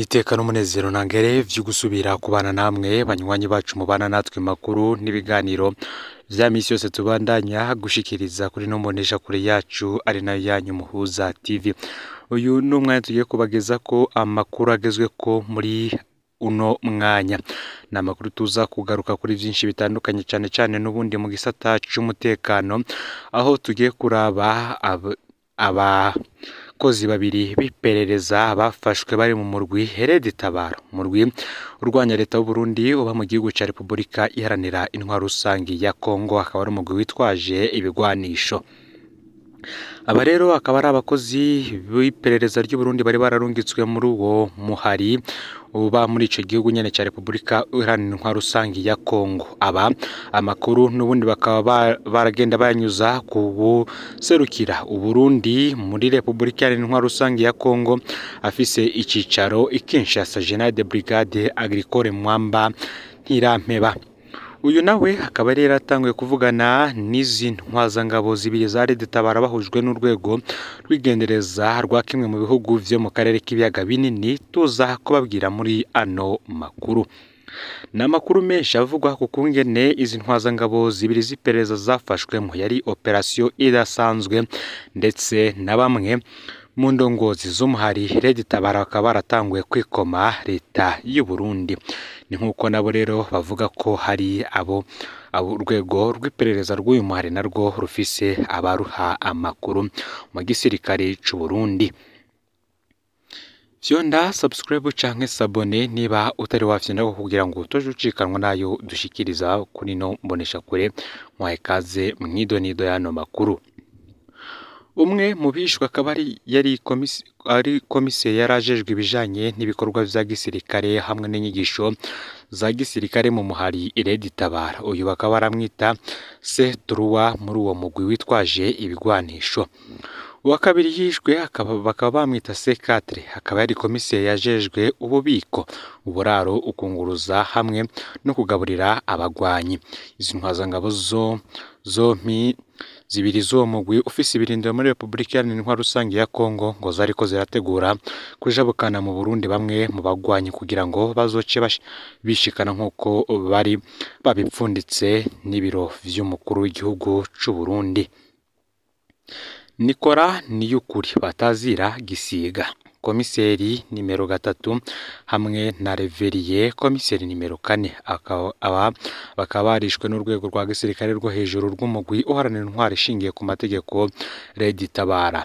Iteka n'umunezero ntangere vyo gusubira kubana namwe banywanyi bacu mubana natwe makuru n'ibiganiro vya misi yose tubandanya gushikiriza kuri no mbonesha kure yacu ari nayo yanyu Muhuza TV. Uyu ni umwanya tugiye kubagezako amakuru agezweko muri uno mwanya. Ni amakuru tuza kugaruka kuri vyinshi bitandukanye cane cane n'ubundi mu gisata c'umutekano, aho tugiye kuraba abakozi babiri b'iperereza bafashwe bari mu murwi Red Tabara, umurwi urwanya leta y'Uburundi uba mu gihugu ca Repubulika Iharanira Intwaro Rusangi ya Kongo, akaba ari umurwi witwaje ibigwanisho. Aba rero akaba ari abakozi b'iperereza ry'Uburundi bari bararungitswe muri uwo muhari uba muri ico gihugu nyene ca Repubulika Iharanira Intwaro Rusangi ya Kongo. Aba amakuru n'ubundi bakaba baragenda bayanyuza ku buserukira Uburundi muri Repubulika Iharanira Intwaro Rusangi ya Kongo, afise icicaro i Kinshasa, General de Brigade Agricole Mwamba Ntirampeba. Uyu nawe akaba yari yaratanguye kuvugana n'izi ntwazangabo zibiri za Red Tabara bahujwe n'urwego rw'igendereza rwa kimwe mu bihugu vyo mu karere k'ibiyaga binini, tuza kubabwira muri ano makuru. Ni amakuru menshi avugwa ku kungene izi ntwazangabo zibiri z'iperereza zafashwemo, yari operasiyo idasanzwe, ndetse na bamwe mu ndongozi z'umuhari Red Tabara bakaba baratanguye kwikoma leta y'u Burundi. Ni nk'uko nabo rero bavuga ko hari abo urwego rw'iperereza rw'uyu muhari narwo rufise abaruha amakuru mu gisirikare c'u Burundi. Fyonda subscribe canke s'abonner niba utari wafyonda kugira ngo utoje ucikanwa nayo dushikiriza kuri no mbonesha kure. Mwahe kaze mwidonido y'ano makuru. Umwe mu bishwe akaba yari komiseri yarajejwe ibijanye n'ibikorwa vya gisirikare hamwe n'inyigisho za gisirikare mu muhari Red Tabara. Uyu bakaba baramwita C3 muri uwo mugwi witwaje ibigwanisho. Uwa kabiri yishwe bakaba bamwita C4, akaba yari komiseri yajejwe ububiko, uburaro, ukunguruza hamwe no kugaburira abagwanyi. Izi ntwazangabo zompi zibiri z'uwo mugwi ufise ibirindiro muri Repubulika Iharanira Intwaro Rusangi ya Kongo ngo zariko zirategura kujabukana mu Burundi bamwe mu bagwanyi kugira ngo bazoce bishikana nk'uko bari babipfunditse n'ibiro vy'umukuru w'igihugu c'u Burundi. Nikora Niyukuri batazira Gisiga, komiseri nimero 3, hamwe na Reveriye komiseri nimero 4, aba bakaba barishwe n'urwego rwa gisirikare rwo hejuru rw'umugwi uharanira intwaro ishingiye ku mategeko Red Tabara.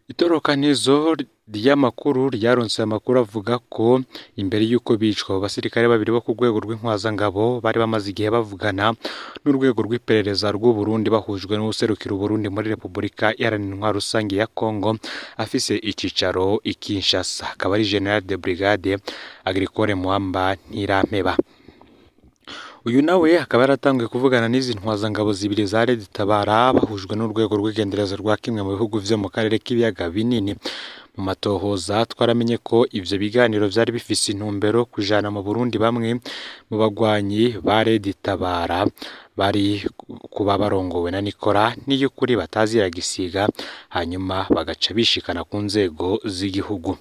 Itorokanizo ry'amakuru ryaronse amakuru avuga ko imbere y'uko bicwa abo basirikare babiri bo ku rwego rw'intwazangabo bari bamaze igihe bavugana n'urwego rw'iperereza rw'u Burundi bahujwe n'uwuserukira Uburundi muri Repubulika Iharanira Intwaro Rusangi ya Kongo afise icicaro i Kinshasa, akaba ari General de Brigade Agricole Mwamba Ntirampeba. Uyu nawe akaba yaratanguye kuvugana n'izi ntwazangabo zibiri za Red Tabara bahujwe n'urwego rw'igendereza rwa kimwe mu bihugu vyo mu karere k'ibiyaga binini. Mu matohoza twaramenye ko ivyo biganiro vyari bifise intumbero kujana mu Burundi bamwe mu bagwanyi ba Red Tabara bari kuba barongowe na Nikora Niyukuri batazira Gisiga, hanyuma bagaca bishikana ku nzego z'igihugu.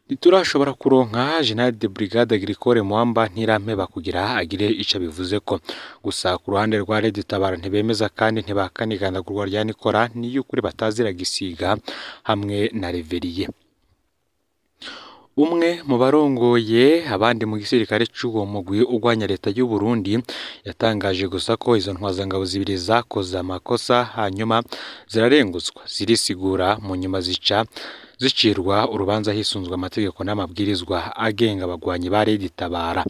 Ntiturashobora kuronka General de Brigade Agricole Mwamba Ntirampeba kugira agire ico abivuzeko. Gusa ku ruhande rwa Red Tabara ntibemeza kandi ntibahakana igandagurwa rya Nikora Niyukuri batazira Gisiga hamwe na Reveriye. Umwe mu barongoye abandi mu gisirikare c'uwo mugwi urwanya leta y'u Burundi yatangaje gusa ko izo ntwazangabo zibiri zakoze amakosa hanyuma zirarengutswa, zirisigura, mu nyuma zica zicirwa urubanza hisunzwe amategeko n'amabwirizwa agenga abagwanyi ba Red Tabara.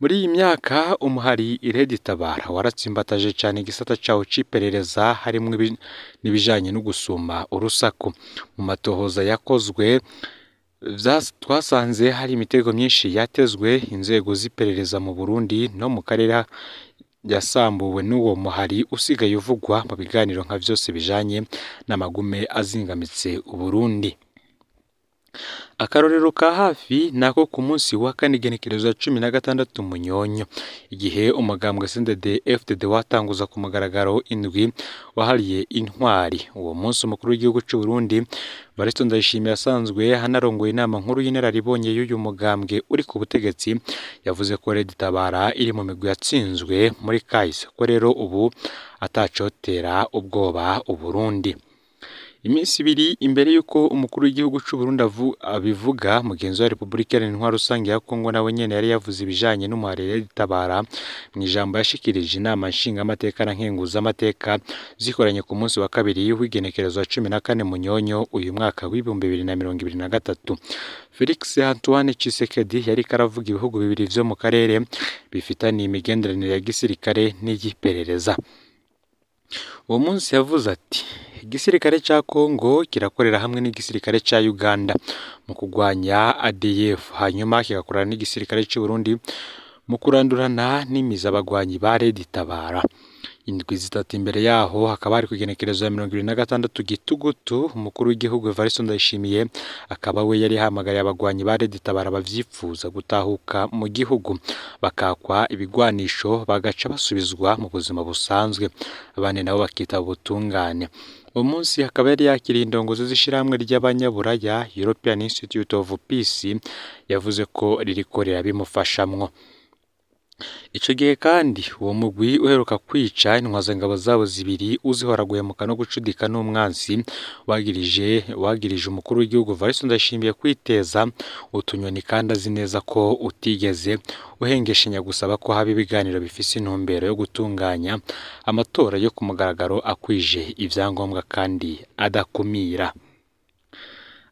Muri iyi myaka umuhari Red Tabara waratsimbataje cane igisata cawo c'iperereza, harimwo n'ibijanye no gusuma urusaku. Mu matohoza yakozwe twasanze hari imitego myinshi yatezwe inzego z'iperereza mu Burundi no mu karere yasambuwe n'uwo muhari usigaye uvugwa mu biganiro nka vyose bijanye n'amagume azingamitse Uburundi. Akarorero ka hafi nako ku munsi wa kane igenekerezo 16 Munyonyo, igihe umugambwe CNDD FDD watanguza ku mugaragaro indwi wahariye intwari. Uwo munsi umukuru w'igihugu c'u Burundi Evariste Ndayishimiye asanzwe hanarongoye inama nkuru y'inararibonye y'uyu mugambwe uri ku butegetsi, yavuze ko Red Tabara iri mu migwi yatsinzwe muri kahise, ko rero ubu atacotera ubwoba Uburundi. Iminsi ibiri imbere y'uko umukuru w'igihugu c'u Burundi abivuga, mugenzi wa Repubulika Iharanira Intwaro Rusange ya Kongo nawe nyene yari yavuze ibijanye n'umuhari Red Tabara mu ijambo yashikirije inama nshingamateka na nkenguzamateka zikoranye ku munsi wa kabiri w'igenekerezo 14 Munyonyo uyu mwaka w'2023. Felix Antoine Tshisekedi yariko aravuga ibihugu bibiri vyo mu karere bifitaniye imigenderanire ya gisirikare n'iyiperereza. Uwo munsi yavuze ati: "Igisirikare ca Kongo kirakorera hamwe n'igisirikare ca Uganda mu kugwanya ADF, hanyuma kigakorana n'igisirikare c'u Burundi mu kurandurana n'imizi abagwanyi ba Red Tabara." Indwi zitatu imbere yaho hakaba hari kugenekerezo ya 26 Gitugutu, umukuru w'igihugu Evariste Ndayishimiye akaba we yari yahamagariye abagwanyi ba Red Tabara bavyifuza gutahuka mu gihugu, bakakwa ibigwanisho bagaca basubizwa mu buzima busanzwe, abandi nabo bakitaba ubutungane. Uwo munsi akaba yari yakiriye indongozi z'ishirahamwe ry'abanyaburaya European Institute of Peace, yavuze ko ririko rirabimufashamwo. Ico gihe kandi uwo mugwi uheruka kwica intwazangabo zabo zibiri uzihora guhemuka no gucudika n'umwansi, wagirije umukuru w'igihugu Evariste Ndayishimiye kwiteza utunyoni kandi azi neza ko utigeze uhengeshanya gusaba ko haba ibiganiro bifise intumbero yo gutunganya amatora yo ku mugaragaro akwije ivyangombwa kandi adakumira.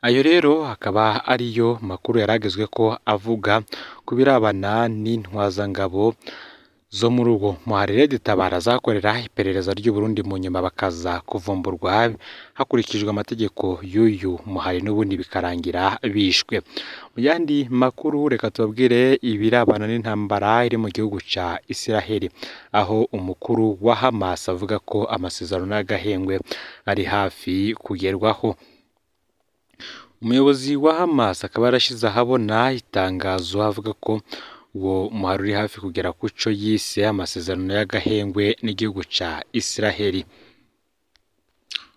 Ayo rero akaba ariyo makuru yaragezwe ko avuga ku birabana n'intwazangabo zo muri uwo muhari Red Tabara zakorera iperereza ry'u Burundi, mu nyuma bakaza kuvumburwa hakurikijwe amategeko y'uyu muhari n'ubundi bikarangira bishwe. Mu yandi makuru reka tubabwire ibirabana n'intambara iri mu gihugu ca Isiraheli, aho umukuru wa Hamas avuga ko amasezerano n'agahengwe ari hafi kugerwaho. Umuyobozi wa Hamas akaba yarashize ahabona itangazo avuga ko uwo muhari uri hafi kugera ku co yise amasezerano y'agahengwe n'igihugu ca Isiraheli.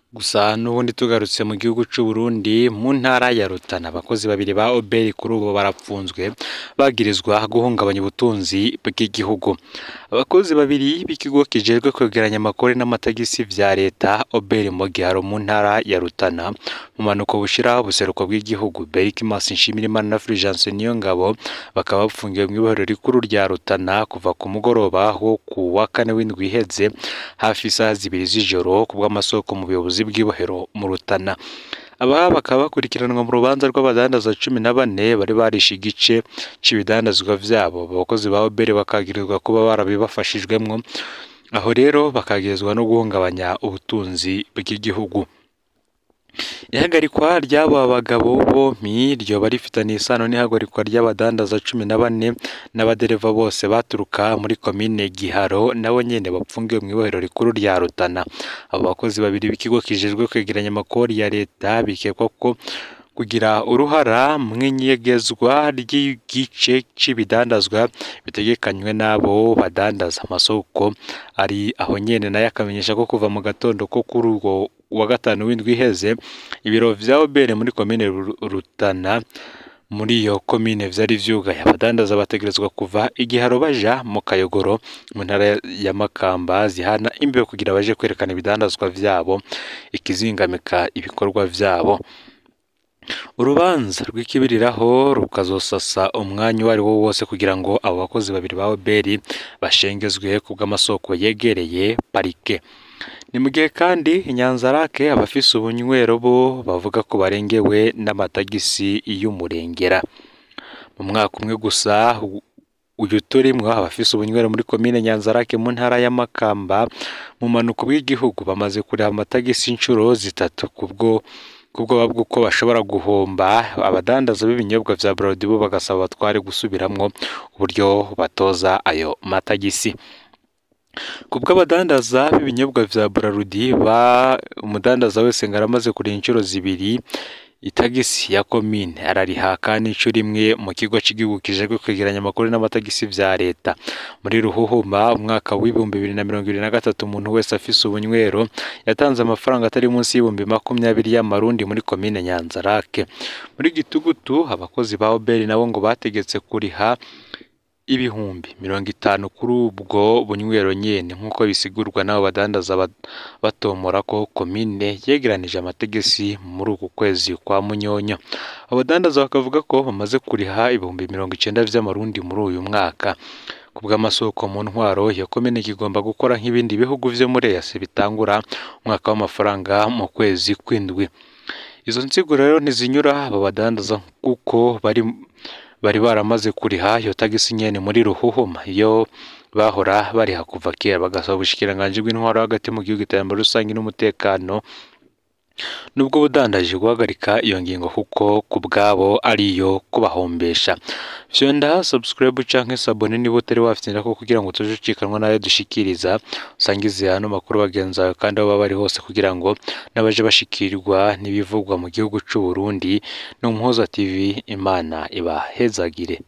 Gusa n'ubundi tugarutse mu gihugu c'u Burundi mu ntara ya Rutana, abakozi babiri ba Oberi kuri ubu barapfunzwe bagirizwa guhungabanya ubutunzi bw'igihugu. Abakozi babiri b'ikigo kijejwe kwegeranya amakori n'amatagisi vya leta Oberi mu Giharo mu ntara ya Rutana mu manuko bushira ubuseruko bw'igihugu, Berkimas Nshimirimana na Fulgence Niyongabo, bakaba bafungiwe mw'ibohero rikuru rya Rutana kuva ku mugoroba wo ku wa kane w'indwi iheze hafi isaha 2 z'ijoro ku bw'amasoko mu buyobozi bw'ibohero mu Rutana. Aba bakaba bakurikiranwa mu rubanza rw'abadandaza 14 bari barishe igice c'ibidandazwa vyabo. Abakozi ba Oberi bakagirizwa kuba barabibafashijwemwo, aho rero bakagirizwa no guhungabanya ubutunzi bw'igihugu. Ihagarikwa ry'aba bagabo bompi ryoba rifitanye isano n'ihagarikwa ry'abadandaza 14 n'abadereva bose baturuka muri komine Giharo nabo nyene bapfungiwe mw'ibohero rikuru rya Rutana. Abo bakozi babiri b'ikigo kijejwe kwegeranya amakori ya leta bikekwa ko kugira uruhara mw'inyegezwa ry'igice c'ibidandazwa bitegekanywe n'abo badandaza. Amasoko ari aho nyene nayo akamenyesha ko kuva mu gatondo ko kuri uwo wa gatanu w'indwi iheze ibiro vya Obere muri komine Rutana muri iyo komine vyari vyugaye. Abadandaza bategerezwa kuva Igiharo baja mu Kayogoro mu ntara ya Makamba zihana imbibe kugira baje kwerekana ibidandazwa vyabo ikizingamika ibikorwa vyabo. Urubanza rw'ikibiriraho rukazosasa umwanya uwo ari wo wose kugira ngo abo bakozi babiri ba Oberi bashengezwe ku bw'amasoko yegereye parike. Ni mu gihe kandi i Nyanzarake abafise ubunywero bo bavuga ko barengewe n'amatagisi y'umurengera. Mu mwaka umwe gusa uyu turimwo abafise ubunywero muri komine Nyanzarake mu ntara ya Makamba mu manuko bw'igihugu bamaze kuriha amatagisi inshuro 3 kubwo kubwoba bw'uko bashobora guhomba. Abadandaza b'ibinyobwa vya Bralirwa bo bagasaba abatware gusubiramwo uburyo batoza ayo matagisi. Kubw'abadandaza b'ibinyobwa vya Bralirwa, umudandaza wese ngo aramaze kuriha inshuro 2 Itagisi ya komine arariha kandi incuro imwe mu kigo c'igihugu kijejwe kwegeranya amakuru n'amatagisi vya leta. Muri Ruhuhuma umwaka w'2023 umuntu wese afise ubunywero yatanze amafaranga atari munsi y'20,000 y'amarundi muri komine Nyanzarake. Muri Gitugutu abakozi ba Oberi nabo ngo bategetse kuriha 50,000 kuri ubwo bunywero nyene, nk'uko bisigurwa n'abo badandaza batomora ko komine yegeranije amategesi muri uku kwezi kwa Munyonyo. Abadandaza bakavuga ko bamaze kuriha 90,000 vy'amarundi muri uyu mwaka. Kubw'amasoko mu ntwaro, iyo komine igomba gukora nk'ibindi bihugu vyo muri EAC bitangura umwaka w'amafaranga mu kwezi kw'indwi. Izo nsiguro rero ntizinyura abo badandaza kuko bari baramaze kuriha iyo tagisi nyene muri Ruhuhuma iyo bahora bariha kuva kera, bagasaba ubushikiranganji bw'intwaro hagati mu gihugu, iterambere rusangi n'umutekano nubwo budandaji guhagarika iyo ngingo kuko ku bwabo ariyo kubahombesha. Fyonda subscribe canke sabone niba utari wafyonda ko kugira ngo utaje ucikanwa n'ayo dushikiriza, usangize hano makuru bagenzi bawe kandi aho baba bari hose kugira ngo n'abaje bashikirwa n'ibivugwa mu gihugu c'u Burundi. Ni Umuhoza TV, Imana ibahezagire.